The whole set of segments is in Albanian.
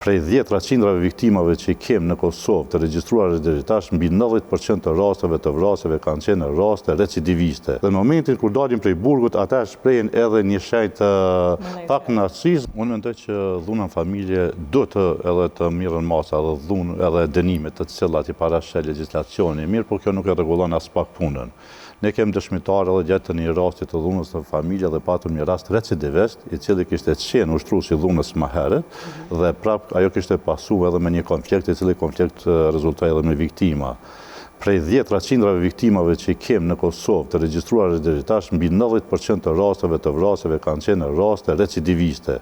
Prej dhjetra qindrave viktimave që i kem në Kosovë të regjistruara deri tash, mbi 90% të rasteve të vrasjeve kanë qenë raste recidiviste. Dhe në momentin kur dalin prej burgut, ata shprehin edhe një shenjë të pakënaqësisë. Unë mendoj që dhuna në familje duhet të edhe të merren masa edhe dhunë edhe dënime të cilat i parasheh legjislacioni, mirëpo kjo nuk e rregullon aspak punën. Ne kem dëshmitar edhe gjatë të një rasti të dhunës në familje dhe patëm një rast recidivist, i cili kishte qenë ushtrues i dhunës më herët dhe prap ajo kishte pasu edhe me një konflikt, i cili konflikt rezultoi edhe me viktima. Prej dhjetra qindrave viktimave që i kem në Kosovë të regjistruara deri tash, mbi 90% të rasteve të vrasjeve kanë qenë raste recidiviste.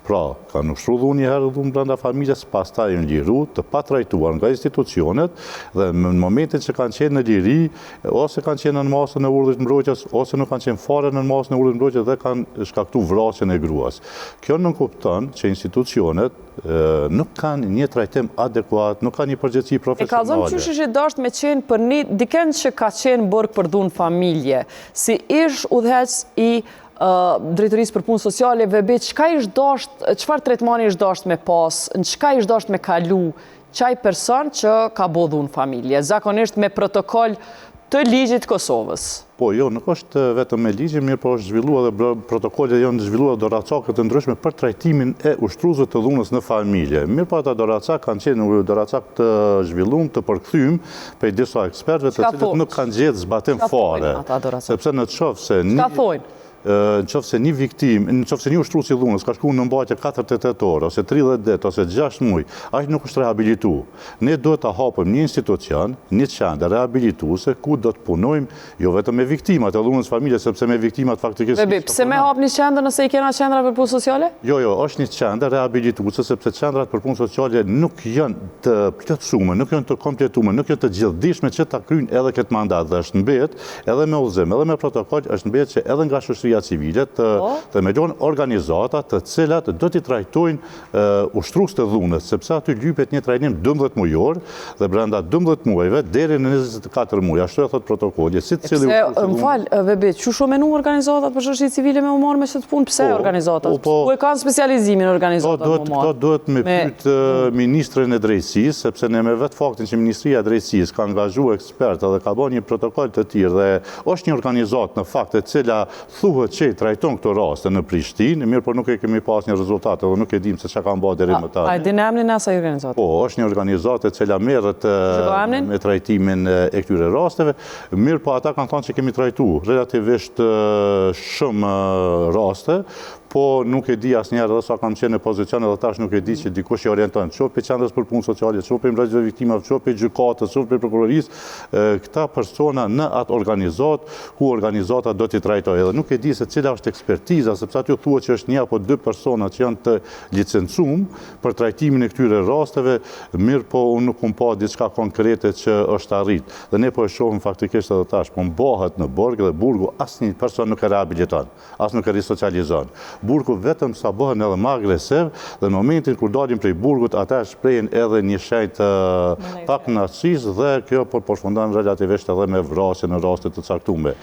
Pra, kanë ushtru dhunë një herë dhunë brenda familjes, pastaj janë liru të patrajtuar nga institucionet dhe në momentin që kanë qenë në liri, ose kanë qenë nën masën e urdhrit mbrojtjes, ose nuk kanë qenë fare nën masën e urdhrit mbrojtjes dhe kanë shkaktu vrasjen e gruas. Kjo nënkupton që institucionet nuk kanë një trajtim adekuat, nuk kanë një përgjegjësi profesionale. E kallzom qysh ishe dasht me qenë për një dikend që ka qenë n'burg për dhunë familje, si ish udhëheqës i Drejtorisë për Punë Sociale, Vebi, çka ish dasht, çfarë tretmani ish dasht me pas, në çka ish dasht me kalu, qaj person që ka bo dhunë familje, zakonisht me protokoll të ligjit Kosovës. Po, jo, nuk është vetëm me ligjin, mirëpo është zhvillu edhe protokolle, janë zhvillu edhe doracake të ndryshme për trajtimin e ushtruesve të dhunës në familje. Mirëpo ata doracak kanë qenë doracak të zhvillum, të përkthym prej disa ekspertëve të cilët nuk kanë gjetë zbatim fare. Sepse në qoftë se një... Çka thojnë? Në qoftë se një viktimë, në qoftë se një ushtrues i dhunës ka shku në mbajtje 48 orë, ose 30 ditë, ose 6 muaj, ai nuk është rehabilitu. Ne duhet të hapëm një institucion, një qendër rehabilituese, ku do të punojmë jo vetëm me viktimat e dhunës familje, sepse me viktimat faktikisht... Vebi, pse me hap një qendër nëse i kena qendra për punë sociale? Jo, jo, është një qendër rehabilituese, sepse qendrat për punë sociale nuk janë të plotësume, nuk janë të kompletume, nuk janë të gjithëdijshme që ta kryjnë edhe këtë mandat dhe është mbet edhe me udhëzim, edhe me protokoll, është mbet që edhe nga shoqëria civile të po. themelohen organizata të cilat do t'i trajtojnë ushtrues të dhunës, sepse aty lypet një trajnim 12 mujor dhe brenda 12 muajve deri në 24 muaj, ashtu e thot protokolli, secili ushtrues të dhunës. Më fal, Vebi, qysh u menu organizatat për shoqëri civile me u marrë me qëtë punë? Pse po, organizatat? Po, po, Ku e kanë specializimin organizatat me u marrë? Këto duhet me pyet ministrin e drejtësisë, sepse ne me vetë faktin që Ministria e Drejtësisë ka angazhu ekspertë dhe ka bërë një protokoll të tillë dhe është një organizatë në fakt e cila Thuhet që i trajton këto raste në Prishtinë, mirëpo nuk e kemi pas një rezultat edhe nuk e dimë se çka kanë bërë deri më tani. A e din emrin e asaj organizate? Po, është një organizatë e cila merret me trajtimin e këtyre rasteve, mirëpo ata kanë thënë që kemi trajtu relativisht shumë raste, po nuk e di asnjëherë edhe sa kam qenë në pozicion edhe tash nuk e di që dikush i orienton, qoftë prej qendrës për punë sociale, qoftë prej mbrojtjes së viktimave, qoftë prej gjykatës, qoftë prej prokurorisë, këta persona në atë organizatë ku organizata do t'i trajtojë. Edhe nuk e di se cila është ekspertiza, sepse aty thuhet që është një apo dy persona që janë të licencum për trajtimin e këtyre rasteve, mirëpo unë nuk kom pa diçka konkrete që është arrit. Dhe ne po e shohim faktikisht edhe tash, po mbahet në burg dhe burgu asnjë person nuk e rehabiliton. as nuk e risocializon. Burgu vetëm sa bëhen edhe më agresiv dhe në momentin kur dalin prej burgut ata shprehin edhe një shenjë të pakënaqësisë dhe kjo po përfundon relativisht edhe me vrasje në raste të caktume.